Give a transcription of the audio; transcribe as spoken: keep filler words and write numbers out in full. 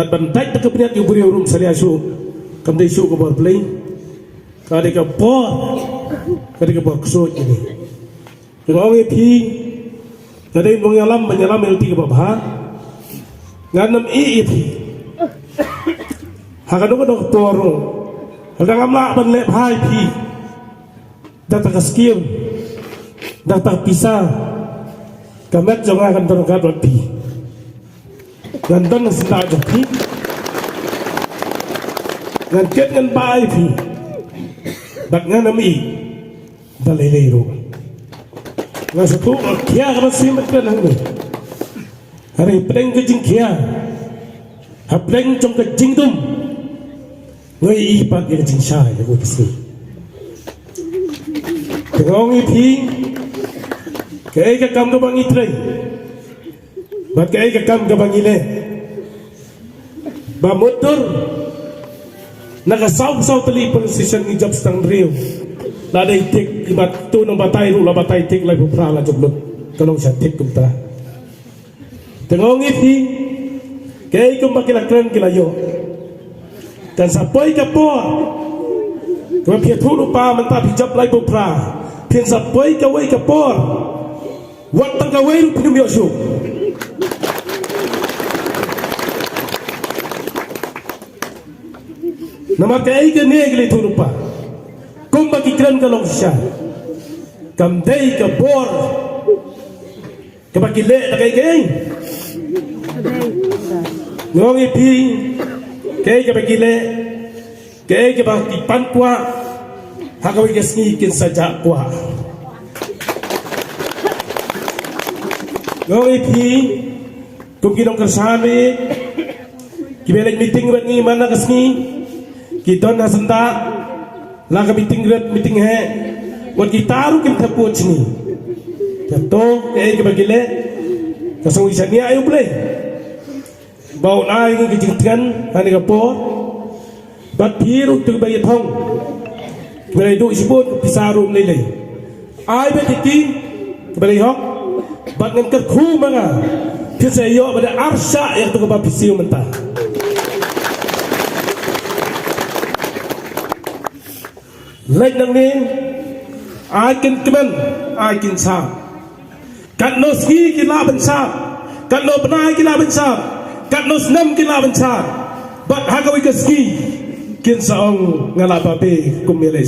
Ban dait da ka bniat ïa u briew ruh ym salia shuh. Kam dei shuh ka bor Blei. Ka dei ka bor. Ka dei ka bor ksuid ïa ngi. Te nga ong ïa phi, ka dei ban ïalam, ban ïalam ïa lade kaba bha. Ngan ym ïeh ïa phi. Ha kano kano ka por ruh. Lada ngam lah ban leh bha ïa phi da kata ka skim, da kata ka pisa, ka met jong nga kan don ryngkat bad phi. Ngan don ha syndah jong phi. Ngan kit ngan bah ïa phi. Bad ngan ym ïeh da lei lei ruh. Nga sngewthuh ka khia kaba shisien bad kren hangne. Hynrei hapdeng ka jingkhia, hapdeng jong ka jingdum, nga ïohi pat ïa ka jingshai ha kawei ka sngi. Te nga ong ïa phi, kaei ka kam kaba ngi trei bad kaei ka kam kaba ngi leh, ba mutdur na ka saw saw tylli police station ngi jop sdang briew. La dei thik, iba tu nongbatai ruh la batai thik, laiphew phra la jop lut. Ka long sha thik kumta. Te nga ong ïa phi, kaei kumba ki la kren ki la ïoh. Kan sa poi ka por kaba phi ïathuh lypa mynta phi jop laiphew phra. Phin sa poi kawei ka por wat tang kawei ruh phin ym ïoh shuh. Namar kaei kane ka la ïathuh lypa, kumba ki kren ka long shisha. Kam dei ka bor kaba ki leh da kaei kaei. Nga ong ïa phi, kaei kaba ki leh, kaei kaba ki pan kwah, ha kawei ka sngi kin sa jah kwah. Nga ong ïa phi, kum ki nongkyrshan, kiba leit meeting bad ngi man la ka sngi, ki don ha syndah, la ka meeting rit meeting heh, wat kita ruh kim thep vote sha ngi. Te to kaei kaba ki leh, ka sngewsih shaniah ïa U Blei ba un ai ngi ka jingtngen ha kane ka por. Bad phi ruh to kiba ïathong, kiba la ïoh shibun ka pisa ruh ym lei lei. Ai beit ïa ki kiba la ïoh, bad ngan kyrkhu ma nga phin sa ïoh bad arshah ïa kato kaba phi siew mynta. Leit nangne, ai kin kmen, ai kin sah. Katno sngi kin lah ban sah, katno bnai kin lah ban sah, katno snem kin lah ban sah. Bad ha kawei ka sngi kin sa ong nga la babe kum ïa lei.